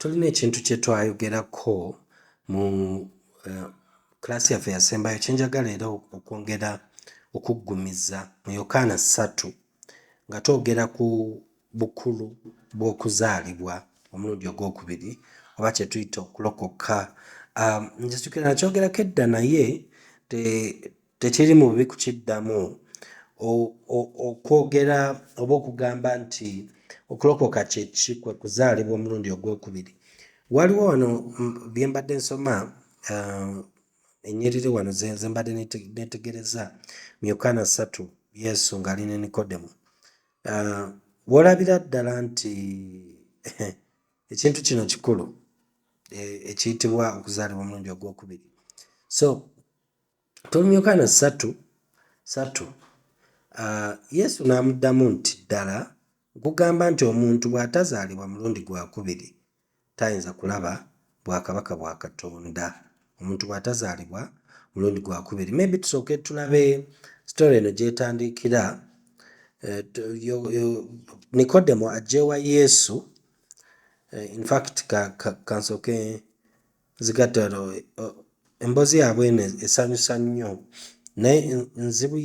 Tulina ekintu kye twayogerako mu class yaffe yasembayo kyenjagala era okwongera okuggumiza mu Yokaana 3, nga twogera ku bukulu bw'okuzaalibwa omulundi ogwokubiri oba kye tuyita okulokoka. Nzijukira nakyogerako edda, naye tekiri mu bubi kukiddamu okwogera oba okugamba nti okulokoka kye ki? Kwe kuzaalibwa omulundi ogwokubiri. Waliwo wano bye mbadde nsoma, ennyiriri wano ze mbadde neetegereza mu Yokaana 3, Yesu ng'ali ne Nikodemu. W'olabira ddala nti ekintu kino kikulu, ekiyitibwa okuzaalibwa omulundi ogwokubiri. So tuli mu Yokaana 3:3. Yesu n'amuddamu nti, "Ddala nkugamba nti omuntu bw'atazaalibwa mulundi gwakubiri tayinza kulaba bwakabaka bwa Katonda." Omuntu bw'atazaalibwa mulundi gwakubiri. Maybe tusooke tulabe story eno gyetandikira. Nikodemo ajja ewa Yesu. In fact, kansooke nzigatte wano. Emboozi yaabwe eno esanyusa nnyo, naye nzibu,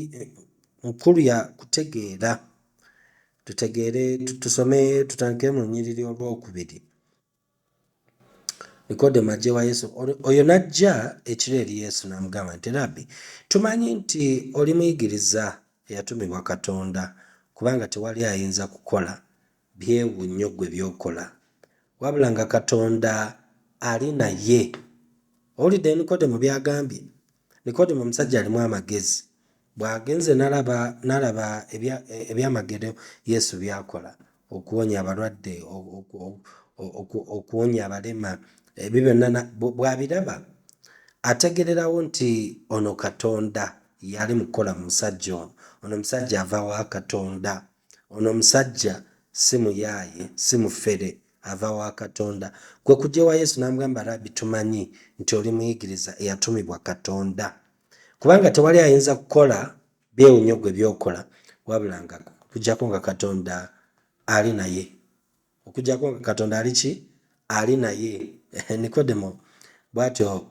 nkulu ya kutegeera. Tutegeere, tusome, tutandikire mu lunyiriri olwokubiri. Nikodemo ajja ewa Yesu. Oyo n'ajja ekiro eri Yesu n'amugamba nti, "Rabbi, tumanyi nti oli muyigiriza eyatumibwa Katonda, kubanga tewali ayinza kukola byewuunyo ggwe by'okola wabula nga Katonda ali naye." Owulidde Nikodemo by'agambye? Nikodemo omusajja alimu amagezi. Bw'agenze n'alaba ebyamagero Yesu by'akola, okuwonya abalwadde, okuwonya abalema, ebyo byonna bw'abiraba ategererawo nti ono Katonda yali mu kukola mu musajja ono. Ono omusajja ava wa Katonda. Ono omusajja si muyaaye, si mufere, ava wa Katonda. Kwe kujja ewa Yesu n'amugamba, "Rabbi, tumanyi nti oli muyigiriza eyatumibwa Katonda, kubanga tewali ayinza kukola byewuunyo gwe by'okola wabula nga okuggyako nga Katonda ali naye." Okuggyako nga Katonda ali ki? Ali naye. Nikodemo bw'atyo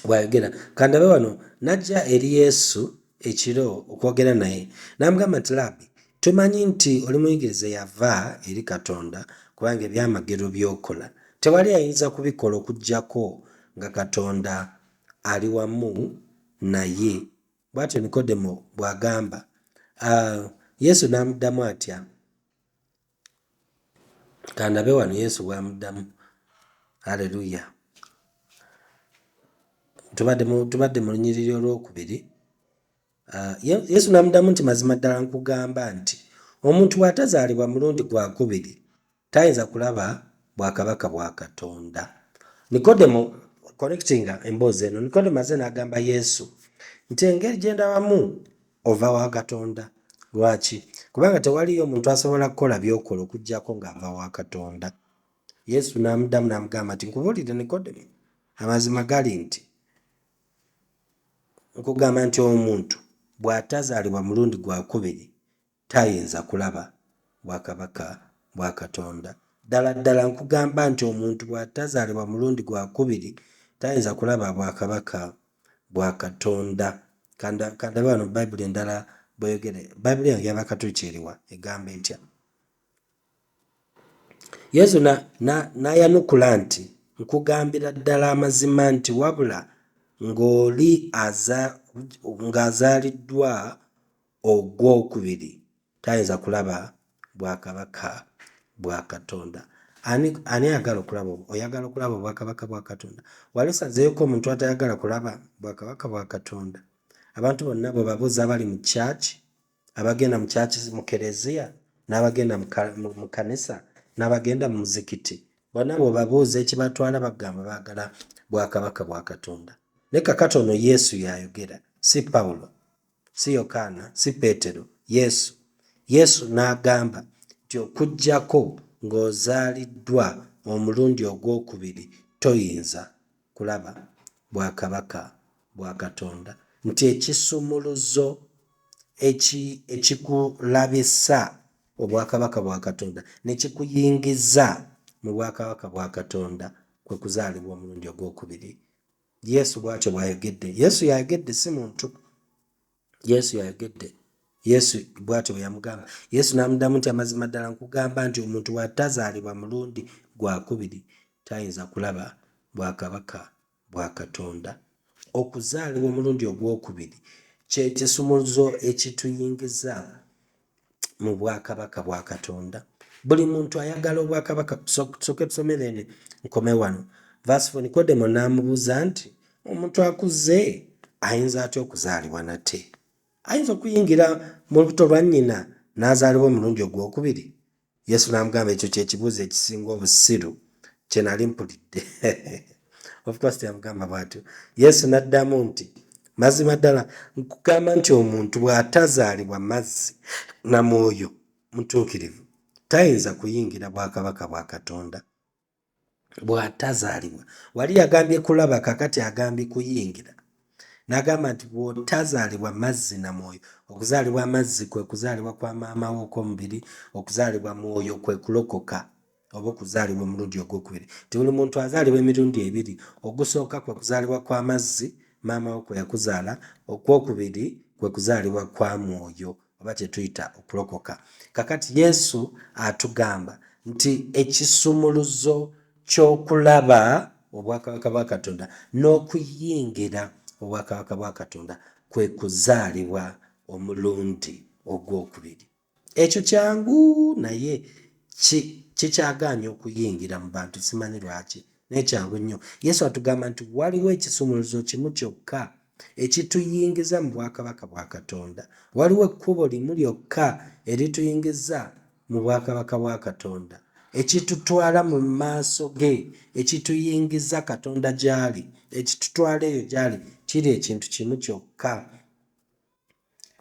bw'ayogera. Kandabe wano. N'ajja eri Yesu ekiro okwogera naye, n'amugamba nti, "Labbi, tumanyi nti oli muyigiriza yava eri Katonda, kubanga ebyamagero by'okola tewali ayinza kubikola okuggyako nga Katonda ali wamu naye." Bw'atyo Nikodemo bw'agamba. Yesu n'amuddamu atya? Kandabe wano Yesu bw'amuddamu. Aleluya! Tubadde mu lunyiriri olwokubiri. Yesu n'amuddamu nti, "Mazima ddala nkugamba nti omuntu bw'atazaalibwa mulundi gwakubiri tayinza kulaba bwakabaka bwa Katonda." Nikodemo, connectinga emboozi eno, Nikodemo aze n'agamba Yesu nti, "Engeri gye ndabamu ova wa Katonda. Lwaki? Kubanga tewaliyo omuntu asobola kukola by'okola okuggyako ng'ava wa Katonda." Yesu n'amuddamu n'amugamba nti, "Nkubuulire Nikodemo, amazima gali nti nkugamba nti omuntu bw'atazaalibwa mulundi gwakubiri tayinza kulaba bwakabaka bwa Katonda. Ddala ddala nkugamba nti omuntu bw'atazaalibwa mulundi gwakubiri tayinza kulaba bwakabaka bwa Katonda." Kandabe wano Bayibuli endala bweyogere. Bayibuli yange y'Abakatuliki eriwa? Egamba etya? Yesu n'ayanukula nti, "Nkugambira ddala amazima nti wabula ng'oli ng'azaaliddwa ogwokubiri tayinza kulaba bwakabaka bwa Katonda." Ani ayagala okulaba? Oyagala okulaba obwakabaka bwa Katonda? Wali osanzeeyoko omuntu atayagala kulaba bwakabaka bwa Katonda? Abantu bonna bwe babuuza, abali mu church, abagenda mu church, mu kereziya, n'abagenda mu kanisa, n'abagenda mu muzikiti, bonna bw'obabuuza ekibatwala, bagamba baagala bwakabaka bwa Katonda. Naye kakati ono Yesu yayogera, si Pawulo, si Yokaana, si Peetero, Yesu. Yesu n'agamba nti okuggyako ng'ozaaliddwa omulundi ogwokubiri toyinza kulaba bwakabaka bwa Katonda, nti ekisumuluzo ekikulabisa obwakabaka bwa Katonda ne kikuyingiza mu bwakabaka bwa Katonda kwe kuzaalibwa omulundi ogw'okubiri. Yesu bw'atyo bw'ayogedde. Yesu y'ayogedde, si muntu. Yesu y'ayogedde. Yesu bw'atyo bwe yamugamba. Yesu n'amuddamu nti, Amazima ddala nkugamba nti omuntu bw'atazaalibwa mulundi gwa kubiri, tayinza kulaba bwakabaka bwa Katonda. Okuzaalibwa omulundi ogw'okubiri kye kisumuluzo ekituyingiza mu bwakabaka bwa Katonda. Buli muntu ayagala obwakabaka. Tusooke tusome then nkome wano. Verse 4, Nikodemo n'amubuuza nti, Omuntu akuze ayinza atya okuzaalibwa nate? Ayinza okuyingira mu lubuto lwa nnyina n'azaalibwa omulundi ogw'okubiri? Yesu n'amugamba, ekyo kye kibuuzo ekisinga obusiru kye nali mpulidde. Of course teyamugamba bw'atyo. Yesu n'addamu nti, Mazima ddala nkugamba nti omuntu bw'atazaalibwa mazzi na mwoyo mutuukirivu, tayinza kuyingira bwakabaka bwa Katonda. Bw'atazaalibwa. Wali yagambye kulaba, kakati agambye kuyingira. N'agamba nti bw'otazaalibwa mazzi na mwoyo. Okuzaalibwa amazzi kwe kuzaalibwa kwa maama wo okw'omubiri, okuzaalibwa mwoyo kwe kulokoka oba okuzaalibwa omulundi ogw'okubiri. Nti buli muntu azaalibwa emirundi ebiri, ogusooka kwe kuzaalibwa kw'amazzi maama wo kwe yakuzaala, okw'okubiri kwe kuzaalibwa kwa mwoyo oba kye tuyita okulokoka. Kakati Yesu atugamba nti ekisumuluzo ky'okulaba obwakabaka bwa Katonda n'okuyingira obwakabaka bwa Katonda kwe kuzaalibwa omulundi ogw'okubiri. Ekyo kyangu naye kikyagaanye okuyingira mu bantu, simanyi lwaki, naye kyangu nnyo. Yesu atugamba nti waliwo ekisumuluzo kimu kyokka ekituyingiza mu bwakabaka bwa Katonda. Waliwo ekkubo limu lyokka erituyingiza mu bwakabaka bwa Katonda, ekitutwala mu maaso ge, ekituyingiza Katonda gy'ali, ekitutwala eyo gy'ali, kiri ekintu kimu kyokka.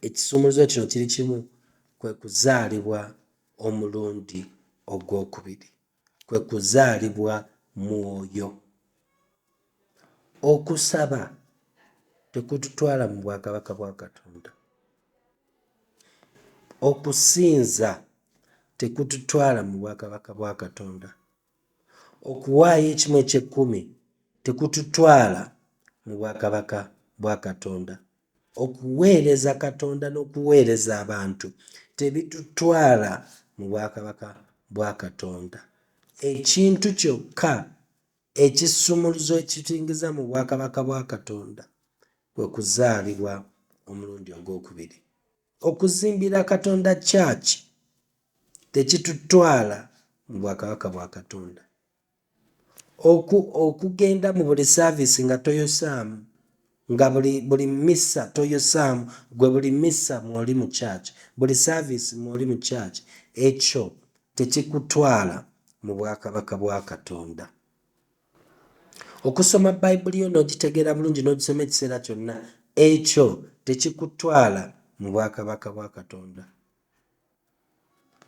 Ekisumuluzo kino kiri kimu, kwe kuzaalibwa omulundi ogw'okubiri, kwe kuzaalibwa mwoyo. Okusaba tekututwala mu bwakabaka bwa Katonda. Okusinza tekututwala mu bwakabaka bwa Katonda. Okuwaayo ekimu eky'ekkumi tekututwala mu bwakabaka bwa Katonda. Okuweereza Katonda n'okuweereza abantu tebitutwala mu bwakabaka bwa Katonda. Ekintu kyokka ekisumuluzo ekituyingiza mu bwakabaka bwa Katonda kwe kuzaalibwa omulundi ogw'okubiri. Okuzimbira Katonda church tekitutwala mu bwakabaka bwa Katonda. Okugenda mu buli service nga toyosaamu, nga buli missa toyosaamu, gwe buli missa mw'oli mu church, buli service mw'oli mu church, ekyo tekikutwala mu bwakabaka bwa Katonda. Okusoma Bayibuli yo n'ogitegeera bulungi n'ogisoma ekiseera kyonna, ekyo tekikutwala mu bwakabaka bwa Katonda.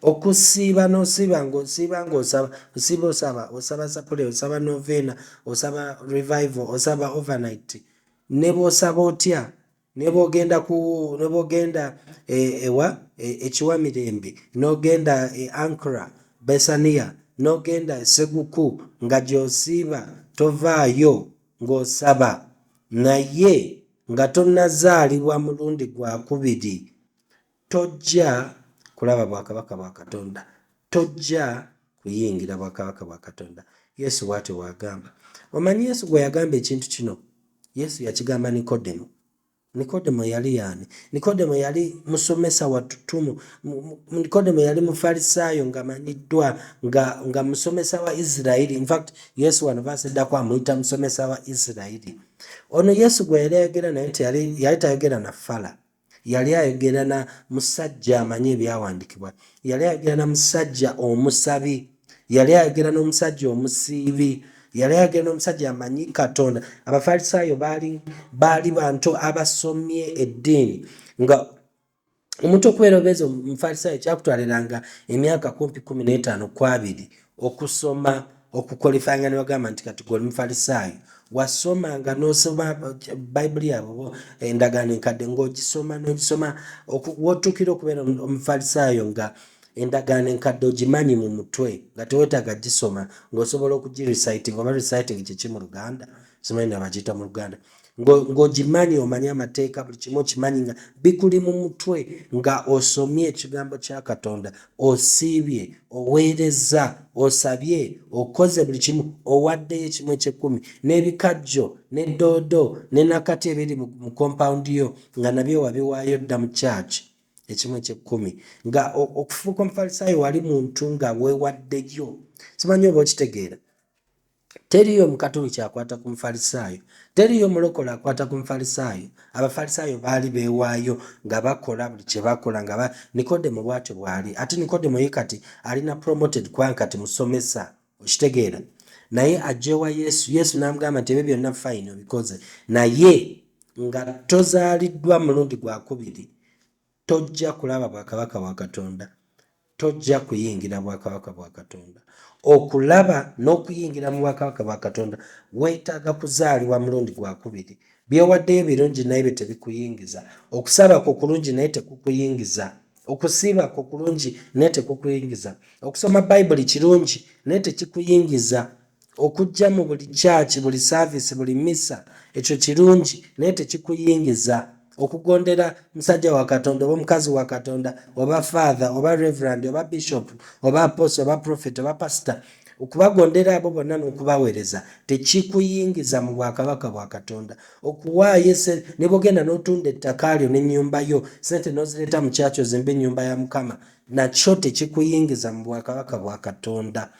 Okusiiba n'osiiba ng'osiiba ng'osaba, osiiba osaba, osaba sapule, osaba novena, osaba revival, osaba overnight, ne bw'osaba otya, ne bw'ogenda ku ne bw'ogenda ewa ekiwamirembe, n'ogenda e Ankara, Bethania, n'ogenda e Seguku nga gy'osiiba tovaayo ng'osaba, naye nga tonnazaalibwa mulundi gwa kubiri, tojja kulaba bwakabaka bwa Katonda, tojja kuyingira bwakabaka bwa Katonda. Yesu bw'atyo bw'agamba. Omanyi Yesu gwe yagamba ekintu kino? Yesu yakigamba Nikodemo. Nikodemo yali yaani? Nikodemo yali musomesa wa ttutumu. Nikodemo yali Mufalisaayo ng'amanyiddwa nga musomesa wa Isirayiri. In fact, Yesu wano verse eddako amuyita musomesa wa Isirayiri. Ono Yesu gwe yali ayogera naye yali tayogera na fala. Yali ayogera na musajja amanyi ebyawandiikibwa. Yali ayogera na musajja omusabi. Yali ayogera n'omusajja omusiibi. Yali ayogera n'omusajja amanyi Katonda. Abafalisaayo baali bantu abasomye eddiini, nga omuntu okubeera obeezi omufalisaayo kyakutwaliranga emyaka kumpi 15 ku 20 okusoma okuqualifyinga ne bagamba nti kati gwe oli mufalisaayo. Wasomanga n'osoma Bayibuli yaabwe oba endagaano enkadde ng'ogisoma n'ogisoma w'otuukira okubeera omufalisaayo nga Endagaano enkadde ogimanyi mu mutwe nga teweetaaga gisoma, ng'osobola okugireciting, oba reciting kiki mu Luganda? Simanyi nabagiyita mu Luganda. Ng'ogimanyi, omanyi amateeka, buli kimu okimanyi nga bikuli mu mutwe, nga osomye ekigambo kya Katonda, osiibye, oweerezza, osabye, okoze buli kimu, owaddeyo ekimu ekyekkumi n'ebikajjo ne doodo ne nakati ebiri mu compound yo nga nabyo wabiwaayo dda mu church ekimu ekyekkumi, nga okufuuka omufalisaayo wali muntu nga weewaddeyo. Simanyi oba okitegeera. Teriyo mukatoliki akwata ku mufalisaayo, teriyo mulokole akwata ku mufalisaayo. Abafalisaayo baali beewaayo nga bakola buli kye bakola nga Nikodemo bw'atyo bw'ali. Ate Nikodemo ye kati alina promoted kubanga kati musomesa, okitegeera. Naye ajja ewa Yesu, Yesu n'amugamba nti ebyo byonna fine obikoze, naye nga tozaaliddwa mulundi gwakubiri tojja kulaba bwakabaka bwa Katonda, tojja kuyingira bwakabaka bwa Katonda. Okulaba n'okuyingira mu bwakabaka bwa Katonda weetaaga kuzaalibwa mulundi gwakubiri. Byewaddeyo birungi naye bye tebikuyingiza. Okusaba kwo kulungi naye tekukuyingiza. Okusiiba kwo kulungi naye tekukuyingiza. Okusoma Bayibuli kirungi naye tekikuyingiza. Okujja mu buli church, buli service, buli misa, ekyo kirungi naye tekikuyingiza. Okugondera musajja wa Katonda oba omukazi wa Katonda oba father oba reverend oba bishop oba apostle oba prophet oba pastor, okubagondera abo bonna n'okubaweereza tekikuyingiza mu bwakabaka bwa Katonda. Okuwaayo ne bwogenda n'otunda ettaka lyo n'ennyumba yo, sente n'ozireeta mu church ozimbe ennyumba ya Mukama, nakyo tekikuyingiza mu bwakabaka bwa Katonda.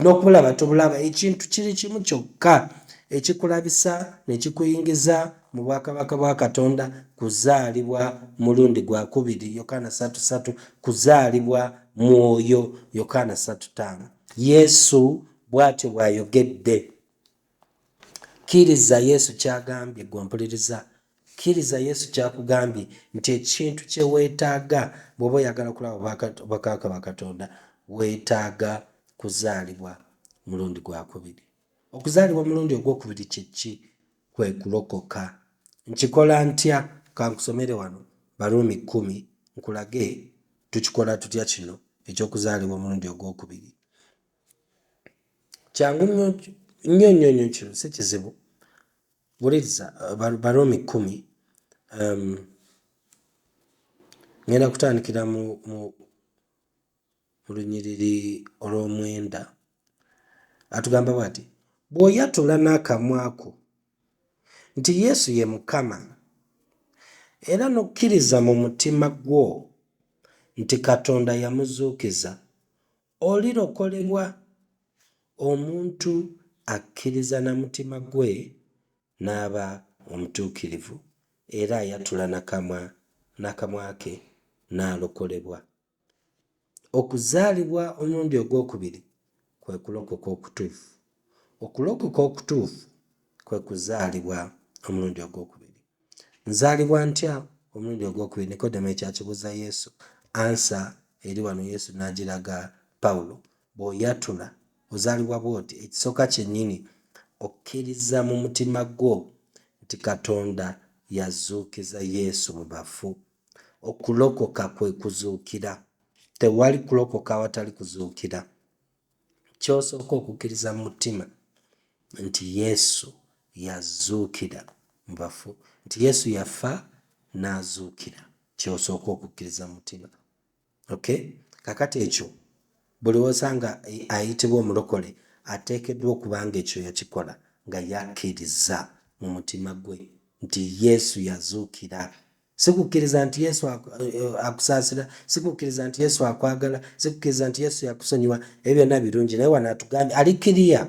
N'okulaba tobulaba. Ekintu kiri kimu kyokka ekikulabisa ne kikuyingiza mu bwakabaka bwa Katonda, kuzaalibwa mulundi gwakubiri, Yokaana 3:3, kuzaalibwa mwoyo, Yokaana 3:5. Yesu bw'atyo bw'ayogedde. Kkiriza Yesu ky'agambye, ggwe mpuliriza. Kkiriza Yesu ky'akugambye nti ekintu kye weetaaga bw'oba oyagala okulaba obwakabaka bwa Katonda, weetaaga kuzaalibwa mulundi gwakubiri. Okuzaalibwa omulundi ogwokubiri kye ki? Kwe kulokoka. Nkikola ntya? Kankusomere wano Baruumi 10 nkulage tukikola tutya kino eky'okuzaalibwa omulundi ogwokubiri. Kyangu nnyo nnyo nnyo nnyo, kino si kizibu. Wuliriza Baruumi 10, ngenda kutandikira mu lunyiriri olw'omwenda. Atugamba bw'ati: bw'oyatula n'akamwa ko nti Yesu ye Mukama, era n'okkiriza mu mutima gwo nti Katonda yamuzuukiza, olirokolebwa. Omuntu akkiriza na mutima gwe n'aba omutuukirivu, era ayatula n'akamwa ke n'alokolebwa. Okuzaalibwa omulundi ogwokubiri kwe kulokoka okutuufu. Okulokoka okutuufu kwe kuzaalibwa omulundi ogwokubiri. Nzaalibwa ntya omulundi ogwokubiri? Nikodemo ekyakibuuza Yesu. Answer eri wano, Yesu n'agiraga Pawulo. Bw'oyatula ozaalibwa bw'oti: ekisooka kyennyini okkiriza mu mutima gwo nti Katonda yazuukiza Yesu mu bafu. Okulokoka kwe kuzuukira. Tewali kulokoka awatali kuzuukira. Ky'osooka okukkiriza mu mutima nti Yesu yazuukira mu bafu, nti Yesu yafa n'azuukira, ky'osooka okukkiriza mu mutima. Okay, kakati ekyo buli w'osanga ayitibwa omulokole ateekeddwa okuba nga ekyo yakikola, nga yakkiriza mu mutima gwe nti Yesu yazuukira. Si kukkiriza nti Yesu akusaasira, si kukkiriza nti Yesu akwagala, si kukkiriza nti Yesu yakusonyiwa. Ebyo byonna birungi, naye wano atugambye ali clear: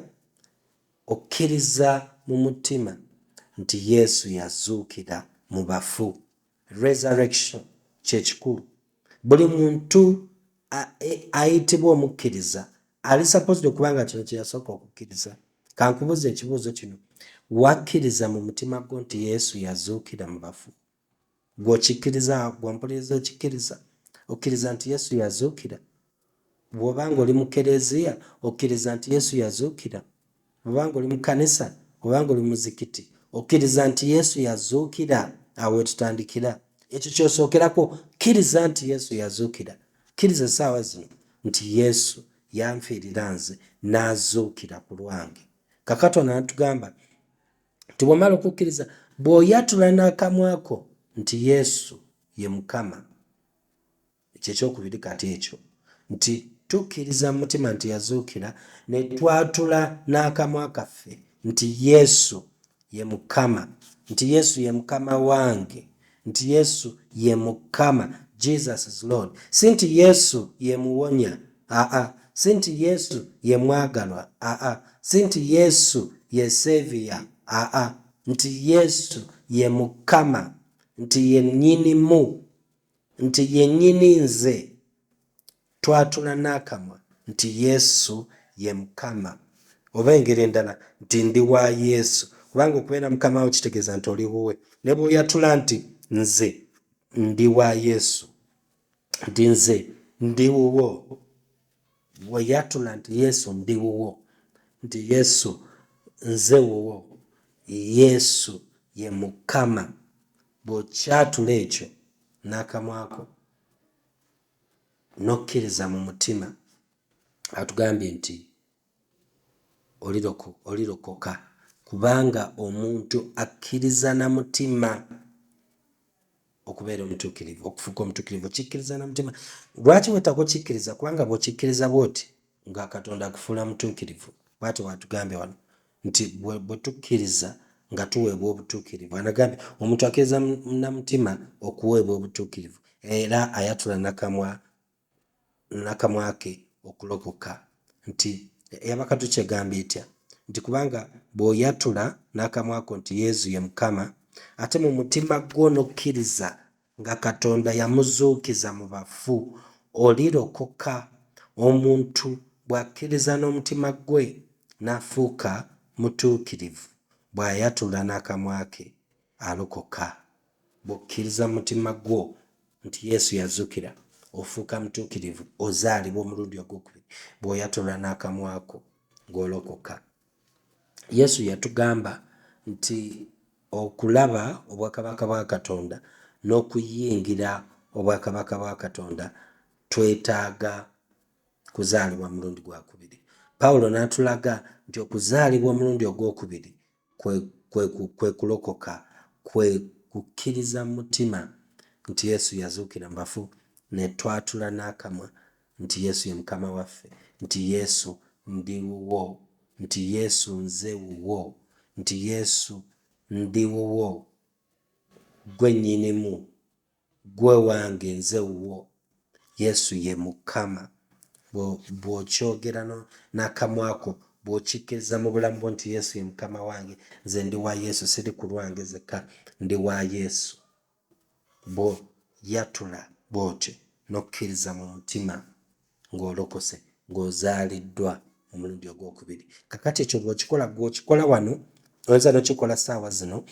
okkiriza mu mutima nti Yesu yazuukira mu bafu. Resurrection kyekikulu. Buli muntu ayitibwa omukkiriza ali supposed okuba nga kino kye yasooka okukkiriza. Kankubuuza ekibuuzo kino: wakkiriza mu mutima gwo nti Yesu yazuukira mu bafu? Gw'okikkiriza, gw'ompuliriza, okikkiriza? Okkiriza nti Yesu yazuukira? Bw'oba nga oli mu kereziya, okkiriza nti Yesu yazuukira? Bw'oba nga oli mu kkanisa, bw'oba nga oli mu muzikiti, okkiriza nti Yesu yazuukira? Awo wetutandikira. Ekyo kyosookerako, kkiriza nti Yesu yazuukira. Kkiriza essaawa zino nti Yesu yanfiirira nze n'azuukira ku lwange. Kakati ono anatugamba nti bw'omala okukkiriza, bw'oyatula n'akamwa ko nti Yesu ye Mukama. Ekyo ekyokubiri kati ekyo nti tukkiriza mu mutima nti yazuukira, ne twatula n'akamwa kaffe nti Yesu ye Mukama, nti Yesu ye Mukama wange, nti Yesu ye Mukama, Jesus is Lord. Si nti Yesu ye muwonya, aa, si nti Yesu ye mwagalwa, aa, si nti Yesu ye Savior, aa, nti Yesu ye Mukama, nti ye nnyinimu, nti ye nnyini nze. Twatula n'akamwa nti Yesu ye Mukama, oba engeri endala nti ndi wa Yesu, kubanga okubeera Mukama wo kitegeeza nti oli wuwe. Ne bw'oyatula nti nze ndi wa Yesu, nti nze ndi wuwo, bw'oyatula nti Yesu ndi wuwo, nti Yesu nze wuwo, Yesu ye Mukama, bw'okyatula ekyo n'akamwa ko n'okkiriza mu mutima, atugambye nti olirokoka, kubanga omuntu akkiriza na mutima okubeera omutuukirivu, okufuuka omutuukirivu, okikkiriza na mutima. Lwaki weetaaga okikkiriza? Kubanga bw'okikkiriza bw'oti nga Katonda akufuula mutuukirivu. Bw'atyo bw'atugambye wano nti bwe tukkiriza nga tuweebwa obutuukirivu. Anagambye omuntu akkiriza na mutima okuweebwa obutuukirivu, era ayatula n'akamwa ke okulokoka. Nti eyabakatuliki egambye etya? Nti kubanga bw'oyatula n'akamwa ko nti Yesu ye Mukama, ate mu mutima gwo n'okkiriza nga Katonda yamuzuukiza mu bafu, olirokoka. Omuntu bw'akkiriza n'omutima gwe n'afuuka mutuukirivu, bw'ayatula n'akamwa ke alokoka. Bw'okkiriza mu mutima gwo nti Yesu yazuukira, ofuuka mutuukirivu, ozaalibwa omulundi ogwokubiri. Bw'oyatula n'akamwa ko ng'olokoka. Yesu yatugamba nti okulaba obwakabaka bwa Katonda n'okuyingira obwakabaka bwa Katonda twetaaga kuzaalibwa mulundi gwa kubiri. Pawulo n'atulaga nti okuzaalibwa omulundi ogwokubiri kwe kulokoka, kwe kukkiriza mu mutima nti Yesu yazuukira mu bafu, ne twatula n'akamwa nti Yesu ye Mukama waffe, nti Yesu ndi wuwo, nti Yesu nze wuwo, nti Yesu ndi wuwo, ggwe nnyinimu, ggwe wange, nze wuwo. Yesu ye Mukama. Bw'okyogera n'akamwa ko, bw'okikkiriza mu bulamu bwo nti Yesu ye Mukama wange, nze ndi wa Yesu, siri ku lwange nzekka, ndi wa Yesu. Bw'oyatula bw'otyo n'okkiriza mu mutima ng'olokose, ng'ozaaliddwa omulundi ogwokubiri. Kakati ekyo bw'okikola, gw'okikola wano, oyinza n'okikola ssaawa zino.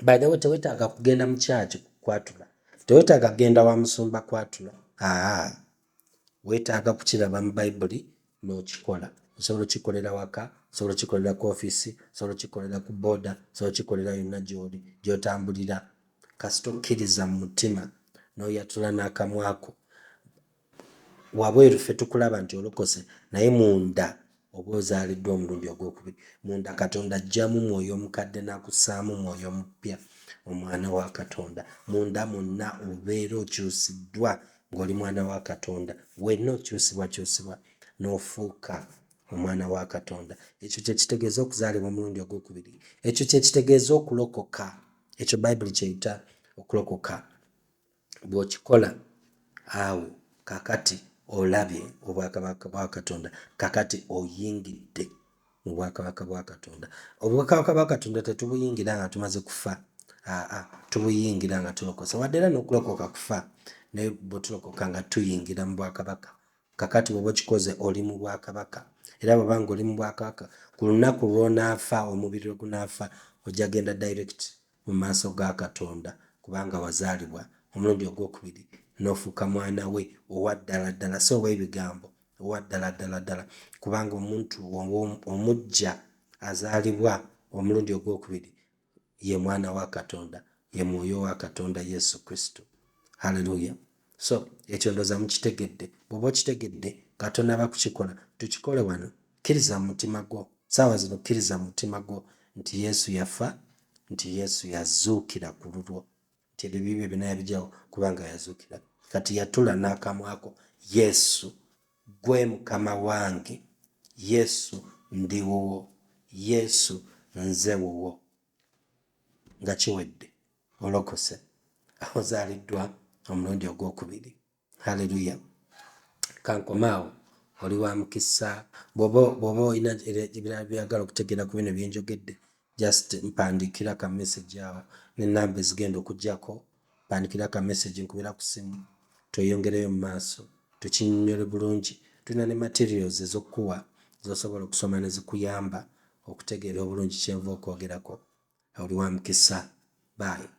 By the way, teweetaaga kugenda mu kyaki kwatula, teweetaaga kugenda wa musumba kwatula, aa, weetaaga kukiraba mu Bayibuli n'okikola. Osobola okikolera waka, osobola okikolera ku ofiisi, osobola okikolera ku booda, osobola okikolera yonna gy'oli gy'otambulira, kasita okkiriza mu mutima n'oyatula n'akamwa ko. Wabweru ffe tukulaba nti olokose, naye munda oba ozaaliddwa omulundi ogwokubiri. Munda Katonda aggyamu mwoyo omukadde n'akussaamu mwoyo omupya, omwana wa Katonda. Munda mwonna obeera okyusiddwa ng'oli mwana wa Katonda, wenna okyusibwakyusibwa n'ofuuka omwana wa Katonda. Ekyo kye kitegeeza okuzaalibwa omulundi ogwokubiri, ekyo kye kitegeeza okulokoka, ekyo Bayibuli ky'eyita okulokoka. Bw'okikola awo kakati olabye obwakabaka bwa Katonda, kakati oyingidde mu bwakabaka bwa Katonda. Obwakabaka bwa Katonda tetubuyingira nga tumaze kufa, aa, tubuyingira nga tulokose. Wadde era n'okulokoka kufa, naye bwe tulokoka nga tuyingira mu bwakabaka. Kakati bw'oba okikoze oli mu bwakabaka, era bw'oba ng'oli mu bwakabaka, ku lunaku lw'onaafa, omubiri lwe gunaafa, ojja genda direct mu maaso ga Katonda, kubanga wazaalibwa omulundi ogwokubiri n'ofuuka mwana we owa ddala ddala, si ow'ebigambo, owa ddala ddala ddala, kubanga omuntu omuggya azaalibwa omulundi ogwokubiri ye mwana wa Katonda, ye mwoyo wa Katonda Yesu Kristo. Haleluya! So ekyo ndowooza mukitegedde. Bw'oba okitegedde nga tonnaba kukikola, tukikole wano. Kkiriza mu mutima gwo, ssaawa zino kkiriza mu mutima gwo nti Yesu yafa, nti Yesu yazuukira ku lulwo, nti ebibi byo byonna yabigyawo kubanga yazuukira. Kati yatula n'akamwa ko, Yesu ggwe Mukama wange, Yesu ndi wuwo, Yesu nze wuwo. Nga kiwedde, olokose, ozaaliddwa omulundi ogwokubiri. Haleluya! Kankome awo. Oli wa mukisa. Bw'oba bw'oba olina ebirala by'oyagala okutegeera ku bino bye njogedde, just mpandiikira ka message awo n'ennamba ezigenda okuggyako. Mpandiikira ka message, nkubira ku ssimu, tweyongereyo mu maaso tukinnyonnyole bulungi. Tulina ne materials ez'okukuwa z'osobola okusoma ne zikuyamba okutegeera obulungi kye nva okwogerako. Oli wa mukisa. Bye.